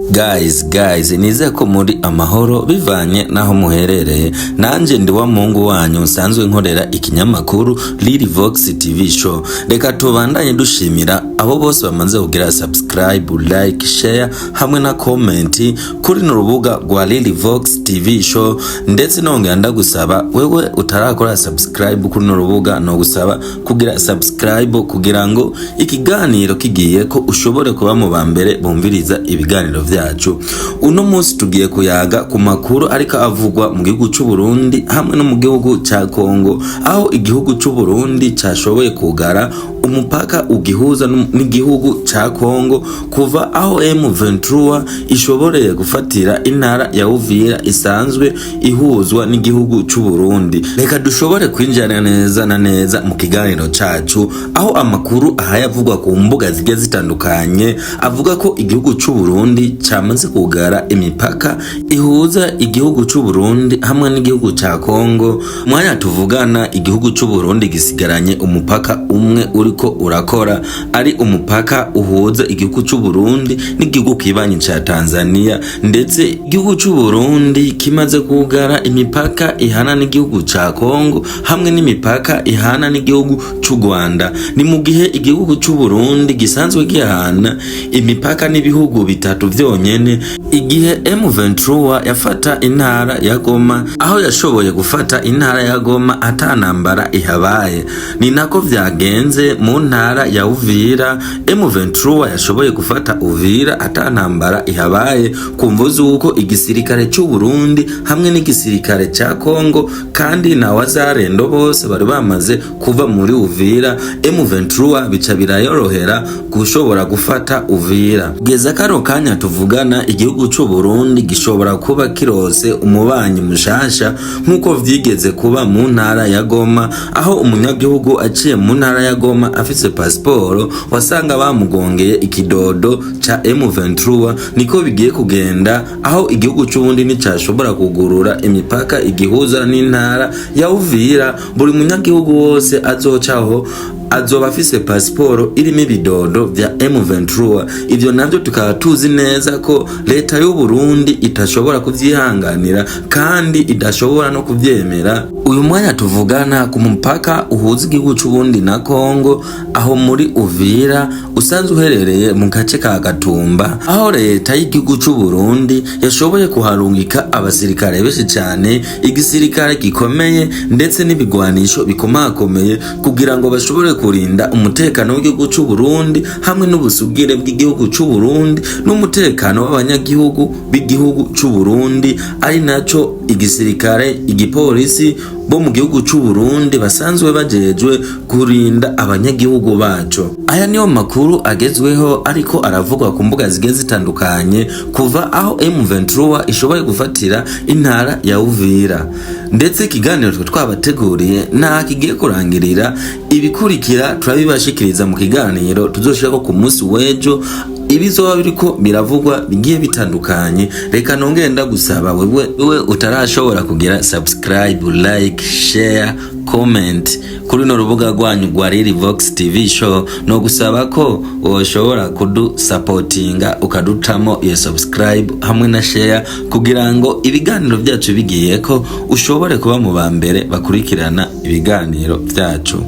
Guys, guys, nizeye ko muri amahoro bivanye naho muherereye. Nanje ndi wa muhungu wanyu nsanzwe nkorera ikinyamakuru Lily Vox TV Show. Reka tubandanye dushimira abo bose bamaze kugira subscribe, like, share hamwe na comment kuri no rubuga rwa Lily Vox TV Show. Ndetse nongera ndagusaba, wewe utarakora subscribe kuri no rubuga, no gusaba kugira subscribe kugira ngo ikiganiro kigiye ko ushobore kuba mu ba mbere bumviriza ibiganiro vyacu. Uno munsi tugiye kuyaga ku makuru ariko avugwa mu gihugu c'u Burundi hamwe no mu gihugu ca Kongo, aho igihugu c'u Burundi cashoboye kugara umupaka ugihuza n'igihugu ca Kongo kuva aho M23 ishoboreye gufatira intara ya Uvira isanzwe ihuzwa n'igihugu c'u Burundi. Reka dushobore kwinjira neza na neza mu kiganiro cacu, aho amakuru ahayavugwa ku mbuga zigiye zitandukanye avuga ko igihugu c'u Burundi camaze kugara imipaka ihuza igihugu c'u Burundi hamwe n'igihugu ca Kongo. Mwanya tuvugana, igihugu c'u Burundi gisigaranye umupaka umwe uriko urakora, ari umupaka uhuza igihugu c'u Burundi n'igihugu kibanyi ca Tanzania. Ndetse igihugu c'u Burundi kimaze kugara imipaka ihana n'igihugu ca Kongo hamwe n'imipaka ihana n'igihugu c'u Rwanda. Ni mu gihe igihugu c'u Burundi gisanzwe gihana imipaka n'ibihugu bitatu vyonyene. Igihe M23 yafata intara ya Goma, aho yashoboye gufata intara ya Goma atanambara ihabaye, ni nako vyagenze mu ntara ya Uvira. M23 yashoboye gufata Uvira atanambara ihabaye ku mvo z'uko igisirikare c'u Burundi hamwe n'igisirikare ca Kongo kandi na wazarendo bose bari bamaze kuva muri Uvira. M23 bica birayorohera gushobora gufata Uvira. Kugeza kano kanya tuvugana, igihugu c'u Burundi gishobora kuba kirose umubanyi mushasha nk'uko vyigeze kuba mu ntara ya Goma, aho umunyagihugu aciye mu ntara ya Goma afise pasiporo wasanga bamugongeye ikidodo ca M23. Niko bigiye kugenda, aho igihugu c'Uburundi nticashobora kugurura imipaka igihuza n'intara ya Uvira, buri munyagihugu wose azocaho azoba afise pasiporo irimo ibidodo vya M23. Ivyo navyo tukaba tuzi neza ko leta y'u Burundi itashobora kuvyihanganira kandi idashobora no kuvyemera. Uyu mwanya tuvugana, ku mupaka uhuza igihugu c'Uburundi na Kongo aho muri Uvira, usanzwe uherereye mu gace ka Gatumba, aho leta y'igihugu c'u Burundi yashoboye kuharungika abasirikare benshi cane, igisirikare gikomeye ndetse n'ibigwanisho bikomakomeye, kugira ngo bashobore kurinda umutekano w'igihugu c'u Burundi hamwe n'ubusugire bw'igihugu c'u Burundi n'umutekano w'abanyagihugu b'igihugu c'u Burundi, ari naco igisirikare, igipolisi bo mu gihugu c'u Burundi basanzwe bajejwe kurinda abanyagihugu baco. Aya niyo makuru agezweho ariko aravugwa ku mbuga zigiye zitandukanye kuva aho M23 ishoboye gufatira intara ya Uvira. Ndetse ikiganiro twe twabateguriye nta kigiye kurangirira, ibikurikira turabibashikiriza mu kiganiro tuzoshirako ku munsi w'ejo, ibizoba biriko biravugwa bigiye bitandukanye. Reka nongere ndagusaba, wewe utarashobora kugira subscribe, like, share, comment kuri no rubuga rwanyu rwa Lily Vox TV Show, no gusaba ko woshobora kudusapotinga ukadutamo iyo subscribe hamwe na share, kugira ngo ibiganiro byacu bigiye ko ushobore kuba mu ba mbere bakurikirana ibiganiro byacu.